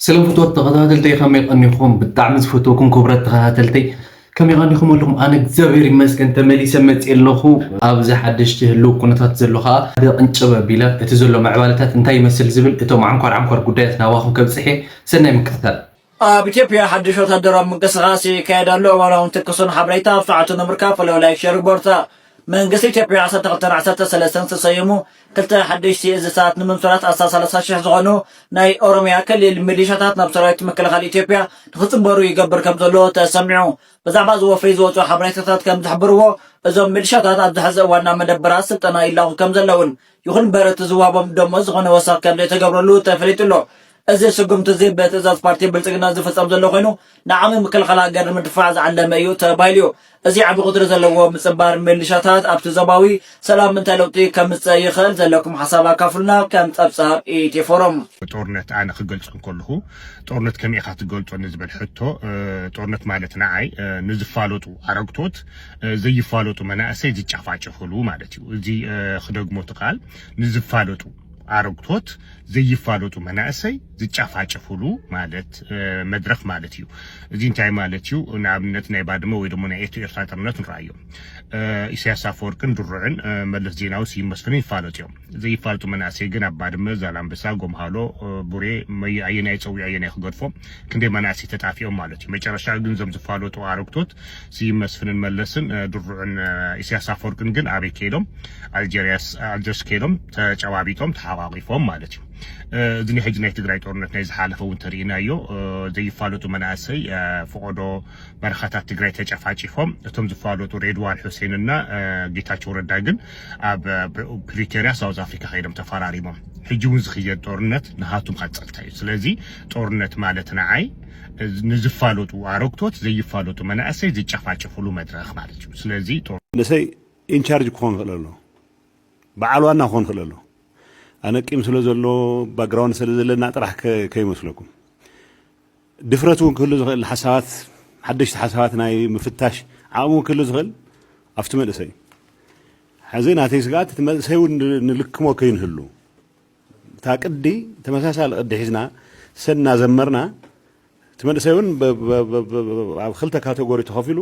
ሰላም ፍትወት ተኸታተልተይ፣ ከመይ ቀኒኹም? ብጣዕሚ ዝፈትወኩም ክቡራት ተኸታተልተይ፣ ከመይ ቀኒኹም ኣለኹም? ኣነ እግዚኣብሔር ይመስገን ተመሊሰ መፅእ ኣለኹ። ኣብዚ ሓደሽቲ ህልው ኩነታት ዘሎ ከዓ ሓደ ቅንጭብ ኣቢለ እቲ ዘሎ ምዕባለታት እንታይ ይመስል ዝብል እቶም ዓንኳር ዓንኳር ጉዳያት ናባኹም ከብፅሕ እየ። ሰናይ ምክትታል። ኣብ ኢትዮጵያ ሓድሽ ወታደራዊ ምንቅስቃስ ይካየድ ኣሎ። እዋናውን ትኩሱን ሓበሬታ ኣብ ሰዓቱ ንምርካብ ፈለዮ ላይክ ሸር ግበሩታ። መንግስቲ ኢትዮጵያ ዓሰርተ ክልተ ዓሰርተ ሰለስተ ዝተሰየሙ ክልተ ሓደሽቲ እዝታት ንምምስራት ኣስታት ሰላሳ ሽሕ ዝኾኑ ናይ ኦሮሚያ ክልል ሚሊሻታት ናብ ሰራዊት ምክልኻል ኢትዮጵያ ንክፅምበሩ ይገብር ከም ዘሎ ተሰሚዑ። ብዛዕባ እዚ ወፍሪ ዝወፁ ሓበሬታታት ከም ዝሕብርዎ፣ እዞም ሚሊሻታት ኣብዚ ሕዚ እዋን ናብ መደበራት ስልጠና ይላኹ ከም ዘለውን፣ ይኹን እምበር እቲ ዝወሃቦም ደሞዝ ዝኾነ ወሰኽ ከም ዘይተገብረሉ ተፈሊጡ ኣሎ። እዚ ስጉምቲ እዚ ብትእዛዝ ፓርቲ ብልፅግና ዝፍፀም ዘሎ ኮይኑ፣ ንዓቕሚ ምክልኻል ሃገር ንምድፋዕ ዝዓለመ እዩ ተባሂሉ እዩ። እዚ ዓቢ ቁፅሪ ዘለዎ ምፅንባር ሚሊሻታት ኣብቲ ዞባዊ ሰላም እንታይ ለውጢ ከምፅእ ይኽእል? ዘለኩም ሓሳብ ኣካፍሉና። ከም ፀብፃብ ኢትዮ ፎረም። ጦርነት ኣነ ክገልጾ እንከለኹ፣ ጦርነት ከመይ ኢኻ ትገልጾ ንዝብል ሕቶ፣ እ፣ ጦርነት ማለት ንዓይ፣ እ፣ ንዝፋለጡ ኣረግቶት፣ እ፣ ዘይፋለጡ መናእሰይ ዝጫፋጨፍሉ ማለት እዩ። እዚ፣ እ፣ ክደግሞ እቲ ቃል፣ ንዝፋለጡ ኣረግቶት ዘይፋለጡ መናእሰይ ዝጫፋጨፍሉ ማለት፣ እ፣ መድረኽ ማለት እዩ። እዚ እንታይ ማለት እዩ? ንኣብነት ናይ ባድመ ወይ ደሞ ናይ ኤርትራ ጦርነት ንረኣዮ። እ፣ ኢሳያስ ኣፈወርቅን ድሩዕን፣ እ፣ መለስ ዜናዊ፣ ስዩም መስፍንን ይፋለጡ እዮም። ዘይፋለጡ መናእሰይ ግን ኣብ ባድመ፣ ዛላምበሳ፣ ጎምሃሎ፣ እ፣ ቡሬ፣ መይ-፣ ኣየናይ ጸዊዑ ኣየናይ ክገድፎም፣ ክንደይ መናእሰይ ተጣፊኦም ማለት እዩ። መጨረሻ ግን እዞም ዝፋለጡ ኣረግቶት ስዩም መስፍንን መለስን፣ እ፣ ድሩዕን፣ እ፣ ኢሳያስ ኣፈወርቅን ግን ኣበይ ከይዶም? ኣልጀርያስ፣ ኣልጀርስ ከይዶም ተጨባቢጦም ተሓቋቒፎም ማለት እዩ። እ፣ እዚ ናይ ሕጂ ናይ ትግራይ ጦርነት ናይ ዝሓለፈ እውን ተርእናዮ። እ፣ ዘይፋለጡ መናእሰይ፣ እ፣ ፈቐዶ በረኻታት ትግራይ ተጨፋጪፎም። እቶም ዝፋለጡ ሬድዋን ሑሴንና፣ እ፣ ጌታቸው ረዳ ግን ኣብ፣ እ፣ ፕሪቶሪያ ሳውዝ ኣፍሪካ ከይዶም ተፈራሪሞም። ሕጂ እውን ዝኽየድ ጦርነት ንሃቱም ቀፀልታ እዩ። ስለዚ ጦርነት ማለት ንዓይ፣ እ፣ ንዝፋለጡ ኣረግቶት ዘይፋለጡ መናእሰይ ዝጨፋጨፍሉ መድረኽ ማለት እዩ። ስለዚ ጦር- ንሰይ ኢንቻርጅ ክኾን ክእል ኣሎ፣ በዓል ዋና ክኾን ክእል ኣሎ። ኣነ ቂም ስለ ዘሎ፣ ባክግራውንድ ስለ ዘለና ጥራሕ ከ-፣ ከይመስለኩም። ድፍረት እውን ክህሉ ዝኽእል ሓሳባት፣ ሓደሽቲ ሓሳባት ናይ ምፍታሽ ዓቕሚ እውን ክህሉ ዝኽእል ኣብቲ መንእሰይ። ሕዚ ናተይ ስግኣት እቲ መንእሰይ እውን ን-፣ ንልክሞ ከይንህሉ። እታ ቅዲ፣ ተመሳሳሊ ቅዲ ሒዝና ሰና ዘመርና፣ እቲ መንእሰይ እውን ብ-፣ ብ-፣ ብ-፣ ብ-፣ ብ-፣ ኣብ ክልተ ካተጎሪ ተኸፊሉ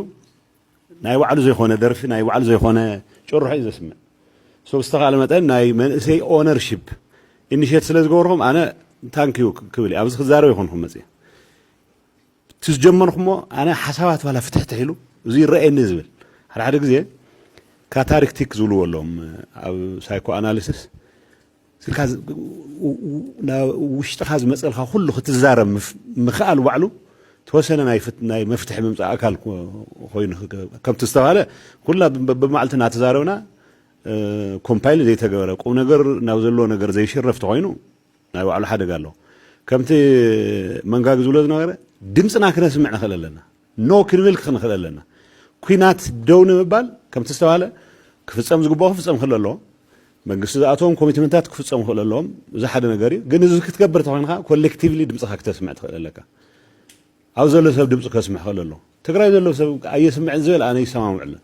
ናይ ባዕሉ ዘይኮነ ደርፊ፣ ናይ ባዕሉ ዘይኮነ ጭርሖ እዩ ዘስምዕ። So ብዝተኻለ መጠን ናይ መንእሰይ ኦነርሺፕ ኢኒሼት ስለ ዝገበርኩም ኣነ ታንክዩ ክብል እየ። ኣብዚ ክዛረብ ይኾንኩም መፅየ። እቲ ዝጀመርኩሞ ኣነ ሓሳባት ባላ ፍትሕትሕ ኢሉ እዚ ይረኣየኒ ዝብል ሓደ ሓደ ግዜ ካታሪክቲክ ዝብልዎ ኣለዎም ኣብ ሳይኮ ኣናሊሲስ ስልካ ዝ-፣ ው-፣ ው-፣ ናብ ውሽጥኻ ዝመፀልካ ኩሉ ክትዛረብ ምፍ-፣ ምኽኣል ባዕሉ ተወሰነ ናይ ፍት-፣ ናይ መፍትሒ ምምፃእ ኣካል ኮ-፣ ኮይኑ ክ-፣ ከምቲ ዝተባሃለ ኩላ ብ-፣ ብ-፣ ብመዓልቲ እናተዛረብና እ፣ ኮምፓይል ዘይተገበረ ቁም ነገር ናብ ዘለዎ ነገር ዘይሽረፍ ተኾይኑ ናይ ባዕሉ ሓደጋ ኣለዎ። ከምቲ መንጋግ ዝብሎ ዝነበረ ድምፅና ክነስምዕ ንኽእል ኣለና፣ ኖ ክንብል ክንኽእል ኣለና። ኩናት ደው ንምባል ከምቲ ዝተባሃለ ክፍፀም ዝግብኦ ክፍፀም ክእል ኣለዎ። መንግስቲ ዝኣተዎም ኮሚትመንታት ክፍፀሙ ክእል ኣለዎም። እዚ ሓደ ነገር እዩ። ግን እዚ ክትገብር ተኾይንካ ኮሌክቲቭሊ ድምፅኻ ክተስምዕ ትኽእል ኣለካ። ኣብ ዘሎ ሰብ ድምፂ ከስምዕ ክእል ኣለዎ። ትግራይ ዘሎ ሰብ ኣየስምዕን ዝብል ኣነ ይሰማምዕ ኣሎ፣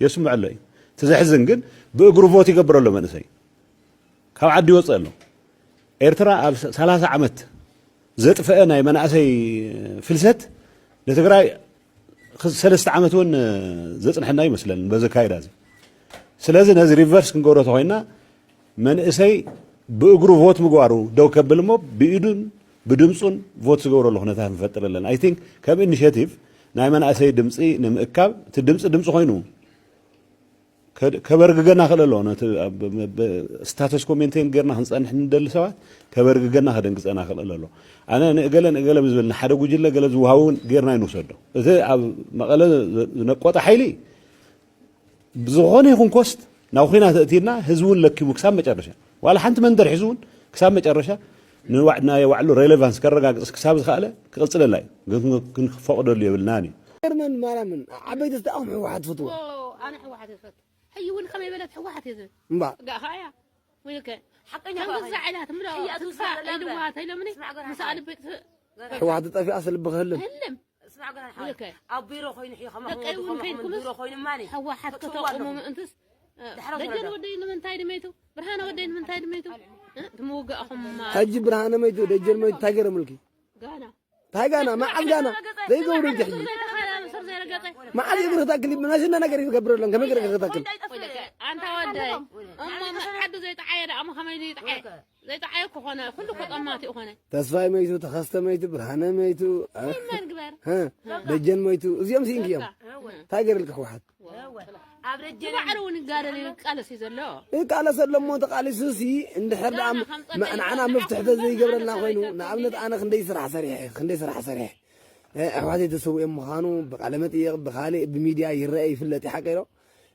የስምዕ ኣሎ እዩ። እቲ ዘሕዝን ግን ብእግሩ ቮት ይገብር ኣሎ መንእሰይ። ካብ ዓዲ ይወፅእ ኣሎ። ኤርትራ ኣብ ሰ-፣ ሰላሳ ዓመት ዘጥፈአ ናይ መናእሰይ ፍልሰት ንትግራይ ኽ-፣ ሰለስተ ዓመት እውን ዘፅንሐና ይመስለኒ በዚ ኣካይዳ እዚ። ስለዚ ነዚ ሪቨርስ ክንገብሮ ተኾይና መንእሰይ ብእግሩ ቮት ምግባሩ ደው ከብል እሞ ብኢዱን ብድምፁን ቮት ዝገብረሉ ኩነታት ንፈጥር ኣለና። I think ከም ኢኒሼቲቭ ናይ መናእሰይ ድምፂ ንምእካብ እቲ ድምፂ ድምፂ ኮይኑ ከ-፣ ከበርግገና ክእል ኣለዎ። ነቲ ኣብ፣ ብ-፣ ብ-፣ ስታተስኮ ሜንቴን ጌርና ክንፀንሕ ንደሊ ሰባት ከበርግገና ከደንግፀና ክእል ኣለዎ። ኣነ ንእገለ ንእገለ ብዝብል ንሓደ ጉጅለ ገለ ዝወሃቡ እውን ጌርና ይንውሰዶ። እቲ ኣብ መቐለ ዝ-፣ ዝነቆጠ ሓይሊ ብዝኾነ ይኹን ኮስት ናብ ኹናት ኣእቲና ህዝቢ እውን ለኪሙ ክሳብ መጨረሻ ዋላ ሓንቲ መንደር ሒዙ እውን ክሳብ መጨረሻ ንዋ-፣ ናይ ባዕሉ ሬሌቫንስ ከረጋግፅ ክሳብ ዝኸኣለ ክቕፅለላ እዩ። ግን ክንፈቕደሉ የብልናን እዩ። ጀርመን ማርያምን ዓበይቲ ዝተኣኹም ህወሓት ትፈትዎ ኣነ ህወሓት እየ ዝፈቱ። ሕጂ እውን ከመይ በለት ህወሓት እየ ዝብል እምባ ጋኻ እያ ወይከ ሓቀኛ ከም እኮ ግዛ ዕላት ምሎ ሕያቱ ትስፋ ሰለለ ኢልዋ ተይሎምኒ ስማዕ ገና ምሳኣ ልበይ ህወሓት ተጠፊኣ ስልቢ ክህልም ህልም ስማዕ ገና ሓወይ ወይከ ኣብ ቢሮ ኮይኑ ሕዩ ከማኹም ደቀይ እውን ከማኹም ከይንኩምስ ቢሮ ኮይኑ ማኒ ህወሓት ክትዋ ከተቑሙ ኣለኹም። ምእንትስ ዳሕሮት ደጀን ወረዳ። ወደይ ንምንታይ ድመይቱ ብርሃነ ወደይ ንምንታይ ድመይቱ ትምውግእኹም ሕጂ ብርሃነ መይቱ ደጀን መይቱ እንታይ ገረምልኪ እንታይ ጋና? መዓዝ ጋና? ዘይገብሩ እንጂ ሕጂ። ዘይተኻለ፣ ስር ዘይረገጸ። መዓዝ እግሪ ክተክል ይብል? መሽና ነገር ይገብረሎም። ከመይ ገይረ እግሪ ክተክል? ኣንታ ወደይ፣ እሞ ዓዱ ዘይጠዓየ ደኣ እሞ ከመይ ኢሉ ይጠዓየ? ዘይጠዓየ እኮ ኾነ፣ ኩሉ እኮ ጠማቲ ኾነ። ተስፋይ መይቱ፣ ተኸስተ መይቱ፣ ብርሃነ መይቱ፣ እ? መን ግበር? እ? ደጀን መይቱ፣ እዚኦም ሲንኪ እዮም። በቃ። እንታይ ገይርልካ ህወሓት? እወ። ኣብ ደጀ ንባዕሉ እውን ይጋደል እዩ፣ ይቃለስ እዩ ዘሎ። ይቃለስ ኣሎ እሞ ተቃሊሱ ሲ እንድሕር ደኣ ንዓና ከም ጸገም ንዓና ይኾን መፍትሒ ንዓና ተዘይገብረልና ከም ኮይኑ፣ ጸገም ንኣብነት ይኾን ኣነ ክንደይ ስራሕ ሰሪሐ፣ ክንደይ ስራሕ ሰሪሐ። እ፣ ኣሕዋተይ ተሰዊኦም ምዃኑ ብቃለ መጠይቕ፣ ብኻልእ፣ ብሚድያ ይረአ ይፍለጥ እዩ፣ ሓቀይ ዶ?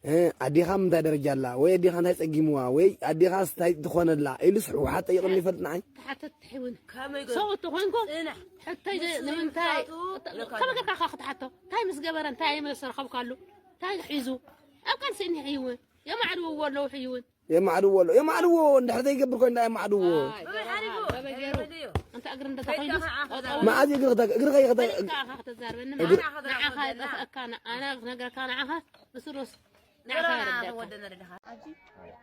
እ፣ ኣዴኻ ምንታይ ደረጃ ኣላ? ወይ ኣዴኻ እንታይ ጸጊምዋ? ወይ ኣዴኻስ እንታይ ትኾነላ? ኢሉስ ህወሓት ጠይቕኒ ይፈልጥ ንዓይ? ተሓተት ትሕውን። ከመይ ገይሩ? ሰው እተኾንኩ ጽናሕ። ሕቶይ ምስ ንምንታይ? ዝፍታቱ ከመይ ጌርካ ክትሓቶ? እንታይ ምስ ገበረ? እንታይ ምስ ረኸብካሉ? እንታይ ሒዙ? ኣብ ቃልሲ እኒሀ ይውን። የማዕድውዎ ኣለዉ ሕይውን። የማዕድዎ ኣሎ። የማዕድዎ እንድሕር ዘይገብር ኮይኑ የማዕድዎ። ኣይ፣ በበይ ሓሪጉ? በበይ ገይሩ? በበይ ገይሩ? እንተ እግሪ እንደ ከይድካ ተኾይኑስ ከኣ ጠጠው። መዓዝ እግሪ ክተ-፣ እግሪ ከይክተ-፣ ከይድካ ኢኻ ከተዛርበኒ። እግሪ ንዓኻ፣ ንዓኻ የጠፍአካ፣ ን-፣ ኣነ ክነግረካ ንዓኻ ብስሩስ ንዓኻ ጎረና የረድአካ። ወደና ደድኻ። ኣብዚ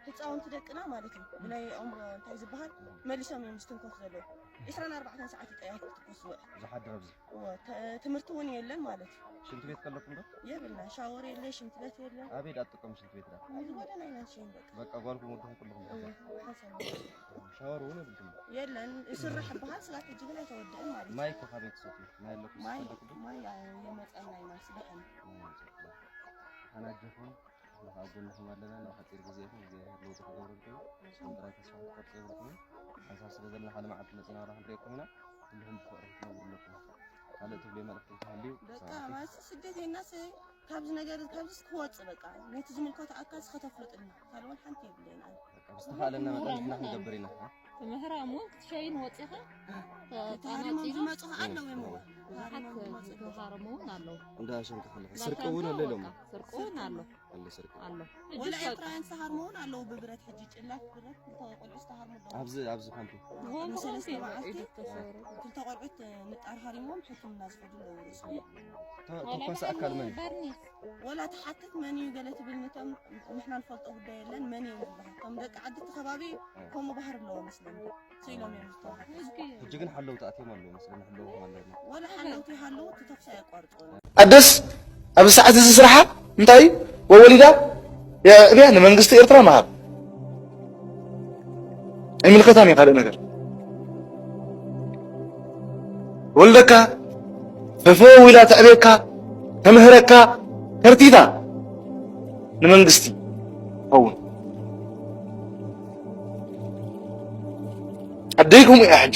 ህፃውንቲ ደቅና ማለት እዩ። ብናይ ኦም እንታይ ዝበሃል መሊሶም እዮም ዝትንከፉ ዘለዉ። ዕስራን ኣርባዕተን ሰዓት እዩ ጠያቂ ትኩስ ዝውዕል። ዝሓድር ኣብዚ። እወ፣ ተ-፣ ትምህርቲ እውን የለን ማለት እዩ። ሽንት ቤት ከለኩም ዶ? የብልና። ሻወር የለ፣ ሽንት ቤት የለ። ኣበይ ደኣ ትጥቀሙ ሽንት ቤት ደኣ? ኣብዚ ጎደና ኢና ንሸይን በቃ። በቃ ጓልኩም ወድኹም ኩልኹም እወ፣ ሓንሳብ። ሻወር እውን የብልኩም? የለን። ይስራሕ ይበሃል፣ ስጋብ ሕጂ ግን ኣይተወድአን ማለት እዩ። ማይ ከ ካበይ ትሰትዩ? ማይ ኣለኩም ማይ፣ ትፈልጡ ዶ? ማይ፣ አ-፣ የመፀና እዩ፣ ማይ ስደሐን። ማይ የመፀኩም። ኣናጀኹም፣ ኣብ ጎንኹም ኣለና። ናብ ሓፂር ግዜ ኢኹም፣ እግዚኣብሔር ለውጢ ክገብረልኩም እዩ። እሱም ጥራይ ተስፋ ክትቆርፁ የብልኩምን። ሓንሳብ ስለ ዘለና ሓደ መዓልቲ መፂና ዋላ ክንሪኤኩም ኢና። ኩልኹም ብፍቕሪ ክትነብሩ ኣለኩም። ካልእ ትብልዮ መልእኽቲ እንተሃልዩ በቃ፣ ክሳብ ማለትስ ስደት የናስ ካብዚ ነገር፣ ካብዚስ ክወፅእ በቃ፣ ነቲ ዝምልከቶ ኣካልስ ከተፍልጡልና። ካልእ እውን ሓንቲ የብለይን ኣነ። በቃ፣ ብዝተኻእለና መጠን ንሕና ክንገብር ኢና። ትምህራሙ ክትሸይን ወፂኻ፣ ተ-፣ ተሃሪሞም ተሃናፂሉ። ዝመፁ ከዓ ኣለዉ እዮም። ብዙሓት ተሃሪሞም ዝመፁ ኣለዉ። ተሃረሙ እውን ኣለዉ። እንዳ ሸንካ ከለኻ ስርቂ እውን ኣሎ ኢሎም። በቃ፣ ስርቂ እውን ኣሎ። ኣሎ ስርቂ። ኣሎ። ወላ ሕጂ በቃ። ኤርትራውያን ዝተሃርሙ እውን ኣለዉ ብብረት፣ ሕጂ ጭላት ብረት፣ ክልተ ቆልዑ ዝተሃርሙ ኣለዉ። ኣብዚ፣ ኣብዚ ካምፕ። ሆም ብሰለስተ ሆም መዓልቲ ኢዱ ተሰውሩ። ክልተ ቆልዑት ንጣር ሃሪሞም ሕክምና ዝኸዱ ኣለዉ ርእሶም። ተ-፣ ዋላ ተኳሲ በዓል ኣካል መን እዩ? በርኒስ። ወላ ትሓትት መን እዩ ገለ ትብል፣ ነቶም ንሕና ንፈልጦ ጉዳይ የለን፣ መን እዮም ዝበሃል። እቶም ደቂ ዓዲ እቲ ከባቢ ከምኡ ባህሪ ኣለዎ መስለኒ። ስኢሎም እዮም ዝተዋሃዱ። ሕጂ ግን ሓለውቲ ኣትዮም ኣለዉ መስለኒ፣ ሕለውኹም ኣለዉ። ወላ ሓለውቲ ይሃለዉ፣ እቲ ተኩሲ ኣየቋርፅዎን። ኣደስ ኣብዚ ሰዓት እዚ ስርሓ እንታይ እዩ? ወወሊዳ የዕብያ ንመንግስቲ ኤርትራ ምሃብ። ኣይምልከታን እዩ ካልእ ነገር። ወልደካ፣ ፈፈው ኢላ ተዕብየካ፣ ተምህረካ፣ ከርቲታ ንመንግስቲ ትኸውን። ኣደይ ከምኡ እያ ሕጂ።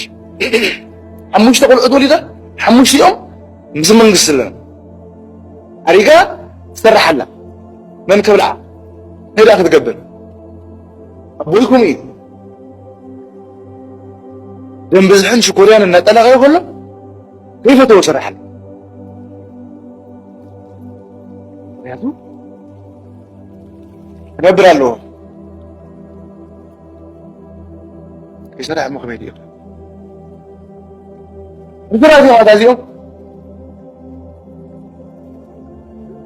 ሓሙሽተ ቆልዑት ወሊዳ፣ ሓሙሽቲኦም ምስ መንግስቲ ኣለና። ኣሪጋ ትሰርሕ ኣላ። መን ከብልዓ? እንታይ ደኣ ክትገብር? ኣቦይ ከምኡ እዩ። ደም ብዝሕን ሽኮርያን እናጠላቐየ ከሎ ከይፈተወ ይሰርሕ ኣሎ። ምኽንያቱ ክነብር ኣለዎ። ከይሰርሕ እሞ ከመይ ድዩ? ብስራት እዮም ኣዛዚኦም።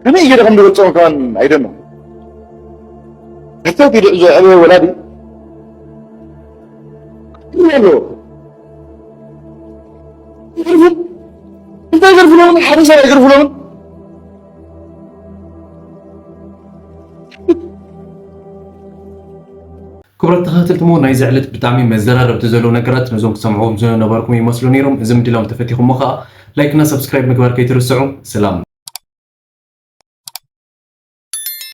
ከመይ ገይረ ከም ዝገልጾም ከማን ኣይደኖ። ሕቶ ኪዱ ዝዕበየ ወላዲ ኣለዎ። ይገርፍም። እንታይ ይገርፍሎምን? ሓደ ሰብ ኣይገርፍሎምን። ክቡራት ተኸታተልቲ፣ እሞ ናይዚ ዕለት ብጣዕሚ መዘራረብቲ ዘለዉ ነገራት ነዞም ክሰምዕዎም ዝነበርኩም ይመስሉ ነይሮም። እዚ ምድላው እንተፈቲኹሞ ኸዓ ላይክ እና ሰብስክራይብ ምግባር ከይትርስዑ። ሰላም።